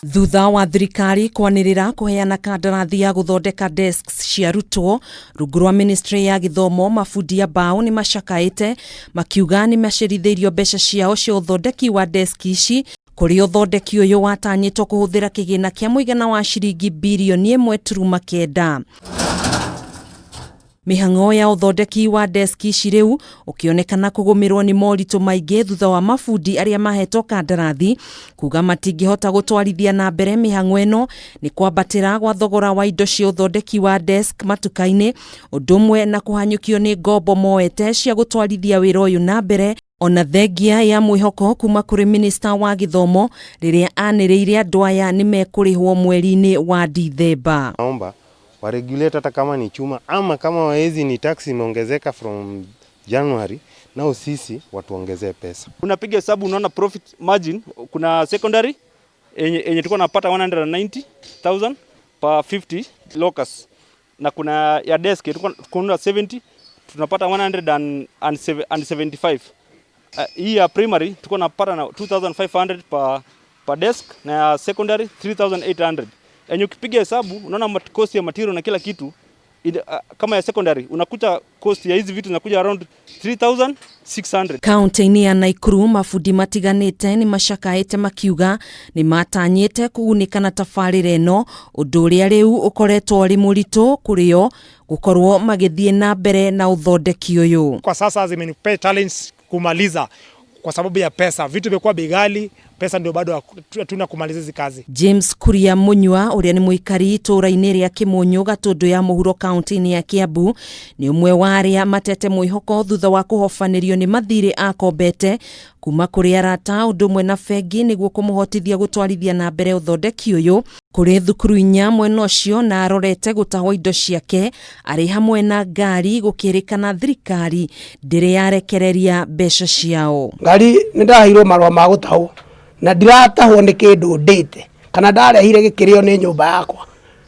Thutha wa thirikari kwanĩrĩra kũheana kandarathi ya gũthondeka desks cia arutwo rungu rwa ministry ya gĩthomo, mabundi a mbaũ nĩ macakaĩte makiuga nĩ macerithĩirio mbeca ciao cia ũthondeki wa desk ici, kũrĩa ũthondeki ũyũ watanyĩtwo kũhũthĩra kĩgĩna kĩa mũigana wa ciringi birioni 1.9. Mĩhang'o ya ũthondeki wa deski ici rĩu ũkĩonekana kũgũmĩrwo nĩ moritũ maingĩ thutha wa mabundi arĩa mahetwo kandarathi kuga matingĩhota gũtwarithia na mbere mĩhang'o ĩno nĩ kwambatĩra gwa thogora wa indo cia ũthondeki wa desk matuka-inĩ, ũndũ ũmwe na kũhanyũkio nĩ ngombo moete cia gũtwarithia wĩra ũyũ na mbere, ona thengia ya mwĩhoko kuma kũrĩ minista wa gĩthomo rĩrĩa anĩrĩire andũ aya nĩ mekũrĩhwo mweri-inĩ wa Dithemba. Naomba wa regulate hata kama ni chuma ama kama waezi ni tax imeongezeka from January, nao sisi watuongezee pesa. Unapiga hesabu unaona profit margin, kuna secondary yenye tulikuwa napata 190,000 per 50 lockers, na kuna ya desk tulikuwa kuna 70 tunapata 175. Hii ya primary tulikuwa napata na 2500 per desk na ya secondary 3800. Yenye ukipiga hesabu unaona cost ya material na kila kitu kama ya secondary unakuta cost ya hizi vitu zinakuja around 3600. Kaunti-inĩ ya Naikuru, mabundi matiganĩte nĩ macakaĩte makiuga nĩ matanyĩte kũgunĩka na tabarĩra ĩno, ũndũ ũrĩa rĩu ũkoretwo ũrĩ mũritũ kũrĩ o gũkorwo magĩthiĩ na mbere na ũthondeki ũyũ. Kwa sasa zimenipea challenge kumaliza kwa sababu ya pesa, vitu vimekuwa bei ghali, pesa ndio bado hatuna kumaliza hizi kazi. James Kuria Munyua ũrĩa nĩ mũikari itũũra-inĩ rĩa Kĩmũnyũ, Gatũndũ ya Mũhuro, kaunti-inĩ ya Kiambu, nĩ ũmwe wa arĩa matete mwĩhoko thutha wa kũhobanĩrio nĩ mathirĩ akombete kuma kũrĩ arata ũndũ ũmwe na bengi nĩguo kũmũhotithia gũtwarithia na mbere ũthondeki ũyũ kũrĩ thukuru 4 mwena ũcio, na arorete gũtahwo indo ciake arĩ hamwe na ngari, gũkĩrĩkana thirikari ndĩrĩ yarekereria mbeca ciao. Ngari nĩ ndaheirwo marũa ma gũtahwo na ndiratahwo nĩ kĩndũ ndĩte kana ndarehire gĩkĩrĩo nĩ nyũmba yakwa,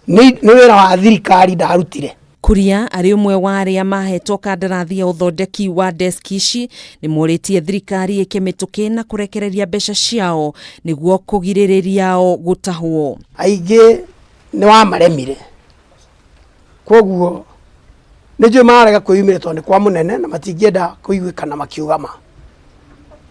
nĩ wĩra wa thirikari ndarutire. Kuria arĩ ũmwe wa arĩa mahetwo kandarathi ya ũthondeki wa deski ici nĩ morĩtie thirikari ĩke mĩtũkĩ na kũrekereria mbeca ciao nĩguo kũgirĩrĩria o gũtahwo. Aingĩ nĩ wamaremire, koguo nĩ njũĩ mararega kwĩyumĩria tondũ nĩ kwa mũnene na matingĩenda kũiguĩkana makiuga ma,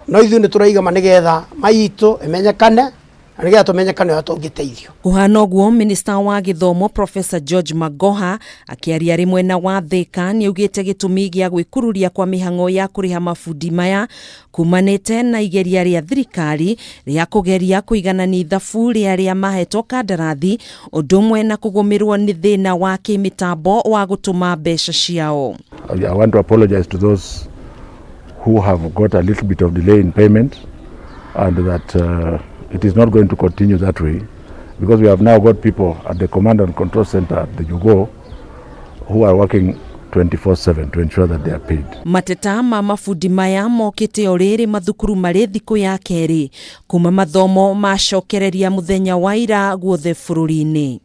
no ithuĩ nĩ tũraiga ma nĩgetha maitũ ĩmenyekane na nĩgetha tũmenyekane ũrĩa tũngĩteithio. Kũhana ũguo, minista wa gĩthomo Professor George Magoha akĩaria arĩ mwena wa Thika nĩaugĩte gĩtũmi gĩa gwĩkururia kwa mĩhang'o ya kũrĩha mabundi maya kumanĩte na igeria rĩa thirikari rĩa kũgeria kũiganania ithabu rĩa arĩa mahetwo kandarathi, ũndũ ũmwe na kũgũmĩrwo nĩ thĩna wa kĩmĩtambo wa gũtũma mbeca ciao. I want to apologize to those who have got a little bit of delay in payment, and that it is not going to continue that way, because we have now got people at the command and control center at the Jogoo who are working 24/7 to ensure that they are paid. Mateta ma mabundi maya mokĩte o rĩrĩ mathukuru marĩ thikũ ya kerĩ kuma mathomo macokereria mũthenya wa ira guothe bũrũri-inĩ.